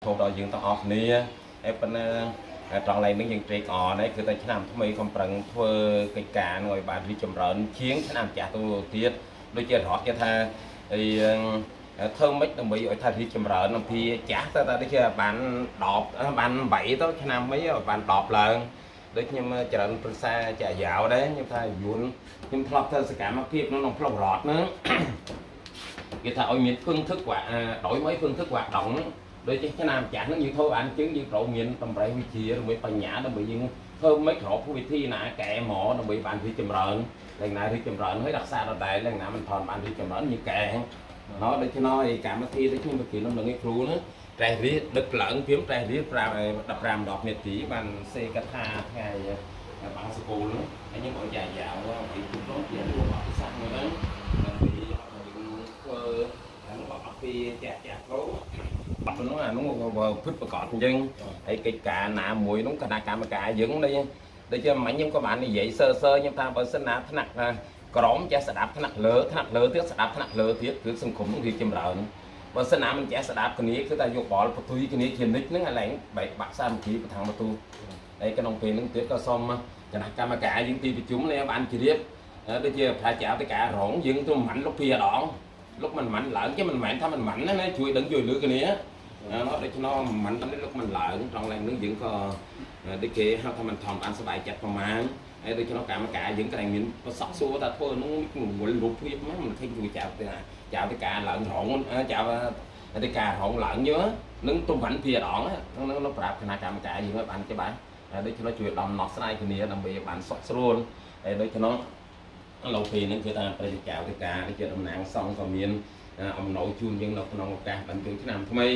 ធម៌ដល់យើងទាំងអស់គ្នាហើយប៉ុន្តែត្រង់ឡៃនេះយើងត្រេកអរនេះគឺតែឆ្នាំថ្មីកំប្រឹងធ្វើកិច្ចការនឹងឲ្យបានរីកចម្រើនជាងឆ្នាំចាស់ទៅទៀតដូចជារដ្ឋគេថាអីធ្វើម៉េចដើម្បីឲ្យថារីកចម្រើនអំពីចាស់ទៅតែដូចជាបាន10បាន8ទៅឆ្នាំអីបាន10ឡើងដូចខ្ញុំច្រើនប្រឹក្សាចាយ៉ាវដែរខ្ញុំថាយួនខ្ញុំធ្លាប់ធ្វើសកម្មភាពក្នុងផ្លូវរដ្ឋហ្នឹងគេថាឲ្យមានphương thức đổi mới phương thức hoạt động ដូចជាឆ្នាំចាស់ហ្នឹងយើងធ្វើបានជាងយើងត្រូវមានតម្រេះវិជាឬមួយបញ្ញាដើម្បីយើងធ្វើមិនគ្រប់វិធីណាកែមកដើម្បីបានរីកចម្រើនឡើងណារីកចម្រើនហើយរក្សាដដែលឡើងណាមិនថនបានរីកចម្រើនយើងកែណោះដូច្នោះឯកម្មវិធីដូចខ្ញុំប្រគិននឹងឯគ្រូហ្នឹងតែរៀបដឹកឡើងព្រាមតែរៀប15 10នាទីបានសេកថាថ្ងៃបាំងសកលហ្នឹងហើយខ្ញុំឲ្យយ៉ាយ៉ាវពីគ្រប់ជាលោកអភិសាសន៍មួយហ្នឹងដើម្បីយើងធ្វើហ្នឹងបកពីចាស់ចាស់គ្រូបាត់នោះអានោះពិតប្រកបអញ្ចឹងហើយកិច្ចការណាមួយនោះគណៈកម្មការយើងនេះដូចជាមិញខ្ញុំក៏បាននិយាយសើសើខ្ញុំថាបើសិនណាថ្នាក់ក្រមចេះស្ដាប់ថ្នាក់លើថ្នាក់លើទៀតស្ដាប់ថ្នាក់លើទៀតគឺសង្គមនឹងរីកចម្រើនបើសិនណាមិនចេះស្ដាប់គ្នាគឺតែយកបលបន្ទុយគ្នាជានិច្ចហ្នឹងអាឡែងបែកបាក់សាមគ្គីប្រថាំងបន្ទូហើយក្នុងពេលហ្នឹងទៀតក៏សូមគណៈកម្មការយើងទីប្រជុំនេះបានជ្រាបដូចជាប្រាជ្ញាទៅការរងយើងទៅមិនលុកពីដងលុកមិនមិនឡើងchứមិនមែនថាមិនមិនណាជួយដឹងជួយលឺគ្នាnóដូចនោះមិនមិនលុកមិនឡើងត្រង់ឡើងនឹងយើងក៏ដូចគេហៅថាមិនធំបានសบายចិត្តប្រមាណហើយដូចក្នុងកម្មការយើងក៏មានប្រសក់សួរថាធ្វើនោះងុលរូបភាពហ្នឹងមិនឃើញជួយចៅទៅចៅទៅការឡើងរងចៅទៅការរងឡើងយើនឹងទុំវ៉ាន់ពីដងហ្នឹងនោះប្រាប់គណៈកម្មការយើងឲ្យបានច្បាស់ហើយដូចនោះជួយដំណោះស្រាយគ្នាដើម្បីឲ្យបានសុខស្រួលហើយដូចនោះលោកពេលហ្នឹងគឺថាប្រជាចៅទៅការជាតំណាងសង្ឃក៏មានអំណោយជូនយើងនៅក្នុងឱកាសបញ្ចូលឆ្នាំថ្មី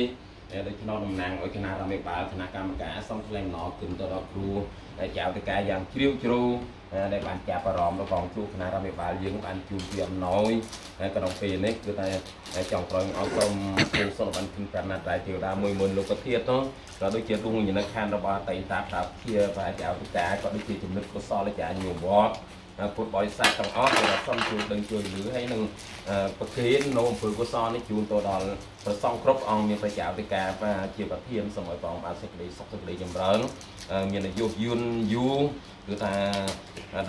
ដូច្នោះតំណាងឲ្យគណៈរដ្ឋាភិបាលគណៈកម្មការសូមថ្លែងអំណរគុណទៅដល់គ្រូដែលចៅតកាយ៉ាងជ្រាវជ្រៅដែលបានចាប់អារម្មណ៍របស់គ្រូគណៈរដ្ឋាភិបាលយើងបានជូនជាអំណោយក្នុងពេលនេះគឺតែចង់ក្រោយឲ្យសូមគ្រូសូមបានគុណប្រណិតតែទេវតាមួយមុនលោកធាតុនោះក៏ដូចជាដួងញនឹកខានរបស់អតីតតាភាព្រះចៅតកាក៏ដូចជាចំណិតកុសលចាញោមវត្តពុទ្ធបរិស័ទទាំងអស់ដែលសូមជួយដឹងជួយលឺហើយនឹងប្រគេននៅអំពើកុសលនេះជូនទៅដល់ព្រះសង្ឃគ្រប់អង្គមានព្រះចៅអធិការជាប្រធានសូមឲ្យព្រះអង្គបានសេចក្តីសុខសេចក្តីចម្រើនមានអាយុយឺនយូរគឺថា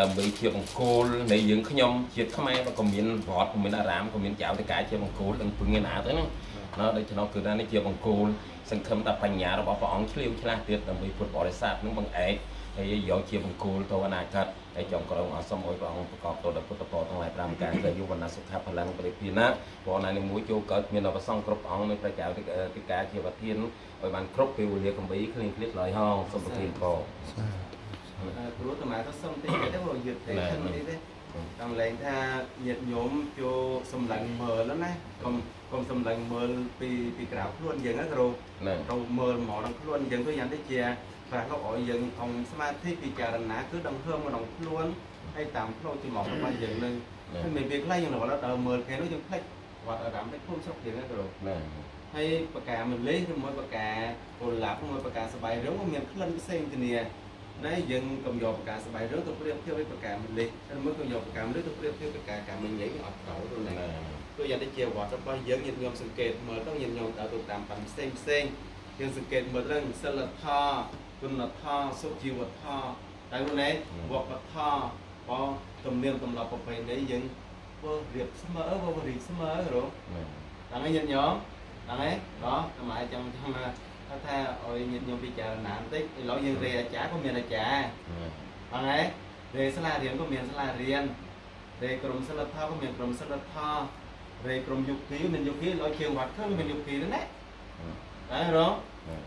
ដើម្បីជាបង្គោលនៃយើងខ្ញុំជាតិខ្មែរក៏មានវត្តក៏មានអារាមក៏មានចៅអធិការជាបង្គោលដឹងពឹងឯណាទៅហ្នឹងណាដូច្នោះគឺថានេះជាបង្គោលសង្ឃឹមថាបញ្ញារបស់ព្រះអង្គឆ្លៀវឆ្លាស់ទៀតដើម្បីពុទ្ធបរិស័ទនឹងបង្អែកហើយយកជាបង្គោលទៅអនាគតហើយចុងក្រោយអសូមឲ្យព្រះអង្គប្រកបទៅដោយពុទ្ធពរទាំងឡាយ5ប្រការគឺយុវណ្ណៈសុខៈផល្លំបរិភិណាព្រះណានេះមួយចូលកើតមានដល់ប្រសងគ្រប់អង្គនៃព្រះចៅអធិការជាប្រធានឲ្យបានគ្រប់ពេលវេលាកំបីគ្លៀងគ្លៀតឡើយហងសូមប្រធានពរគ្រូតំណាទៅសុំតិចទេព្រោះយឺតទេនេះទេតាមលែងថាញាតិញោមចូលសម្លឹងមើលណាកុំសម្លឹងមើលពីក្រៅខ្លួនយើងណាគ្រូត្រូវមើលមកដល់ខ្លួនយើងទៅយ៉ាងនេះជាព្រះលោកឲ្យយើងអង្គសមាធិពិចារណាគឺដឹងហឹមក្នុងខ្លួនហើយតាមផ្លូវច្រមុះរបស់យើងនឹងហើយមានពេលខ្លះយើងរត់ដល់មើលគេនោះយើងភ្លេចវត្តអារាមភ្លេចភូមិស្រុកយើងណាគ្រូហើយបកាមលេសឬមួយបកាកុលាបមួយបកាសបៃរឿងក៏មានក្លិនផ្សេងគ្នាណាយើងកុំយកបកាសបៃរឿងទៅប្រៀបធៀបvớiបកាមលេសឬមួយក៏យកបកាមលេសទៅប្រៀបធៀបបកាកាមិញញ៉ៃអត់ត្រូវទៅណាទោះយ៉ាងនេះជាវត្តរបស់យើងញាតិញោមសង្កេតមើលទៅញាតិញោមដើរទៅតាមបានផ្សេងផ្សេងយើងសង្កេតមើលទៅសិលធម៌គុណធម៌សុជីវធម៌តែនោះណែវប្បធម៌បើទំនៀមទម្លាប់ប្រពៃណីយើងធ្វើរៀបស្មើបើរៀបស្មើរងដល់ហើយញាតិញោមដល់ហើយដល់តម្លៃចាំចាំថាឲ្យញាតិញោមពិចារណាបន្តិចឥឡូវយើងរៀនអាចារ្យក៏មានអាចារ្យដល់ហើយរៀនសាលារៀនក៏មានសាលារៀនរៀនក្រុមសិលធម៌ក៏មានក្រុមសិលធម៌រៀនក្រុមយុគីមានយុគីឥឡូវជាងវត្តឃើញមានយុគីហ្នឹងណាតែរង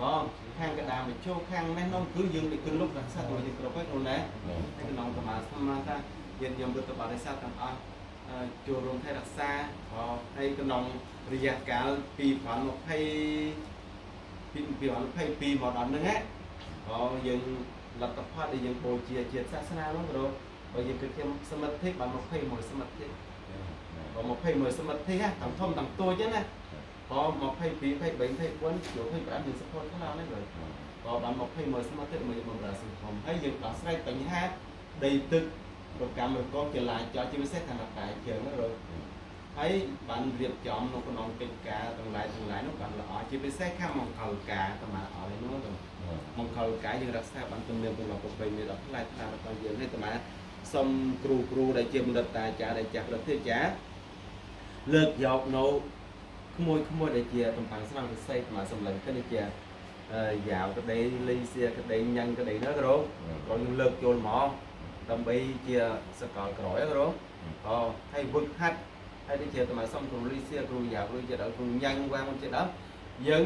បងខាងកដាមចូលខាងនេះនោះគឺយើងដូចគឺលុបរក្សាទៅយើងគ្រប់ហើយនោះណាហើយក្នុងសមាធិថាញាតិញោមពុទ្ធបរិស័ទទាំងអស់ចូលរួមថែរក្សាហើយក្នុងរយៈកាល2020 2022មកដល់ហ្នឹងណាក៏យើងលទ្ធផលដែលយើងបូជាជាតិសាសនានោះគ្រូបើយើងគិតខ្ញុំសមិទ្ធិបាន21សមិទ្ធិបើ21សមិទ្ធិទាំងធំទាំងតូចណាក៏22 23 24ចូល25យើង support ខ្លាំងណាស់គ្រូក៏បាន21សមិទ្ធិដើម្បីបម្រើសង្គមហើយយើងដោះស្រាយបញ្ហាដីទឹករកម្មរកងចលាចលជាពិសេសខាងតែជើងណាគ្រូ ហើយបានរៀបចំនៅក្នុងកិច្ចការទាំងឡាយនោះបានល្អជាពិសេសខាងមង្គលការអាត្មាអស់នោះមង្គលការយើងរក្សាបានទំនៀមទម្លាប់ប្រពៃណីដ៏ថ្លៃថ្លារបស់យើងនេះអាត្មាសូមគ្រូដែលជាបណ្ឌិតតាអាចារ្យដែលចាស់ប្រធាចារ្យលើកយកនៅក្មួយដែលជាតំប៉ាំងស្នាមពិសេសអាត្មាសម្លឹងទៅនេះជាយ៉ាវក្តីលីសៀក្តីញ៉ាំងក្តីនោះគ្រូក៏យើងលើកចូលមកដើម្បីជាសកលក្រោយគ្រូអូហើយវឹកហាត់ហើយដូចជាអាត្មាសុំគ្រូលីសៀគ្រូយ៉ាវគ្រូជាដល់គ្រូញ៉ាំងវាងជាដល់យើង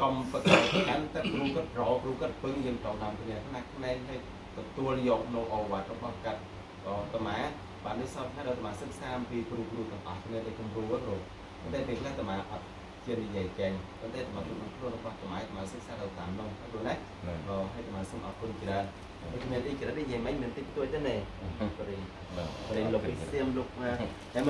កុំប្រកាន់តែគ្រូគាត់រកគ្រូគាត់ពឹងយើងតតាមគ្នាខ្នះខ្នែងហើយទទួលយកនៅអូវ៉ាត់របស់កាត់ក៏អាត្មាបាននេះសពថាដល់អាត្មាសិក្សាអំពីគ្រូទាំងអស់គ្នាដែលគំរូគ្រូតែពេលខ្លះអាត្មាអត់ជានិយាយចេញប៉ុន្តែអាត្មាទូខ្លួនរបស់អាត្មាអាត្មាសិក្សាទៅតាមនោះគ្រូណាក៏ឲ្យអាត្មាសូមអរគុណច្រើនដូចមានអីច្រើននិយាយមិញមិនតិចតួចទេណែបរិយាលោកពិសៀមលោកតែ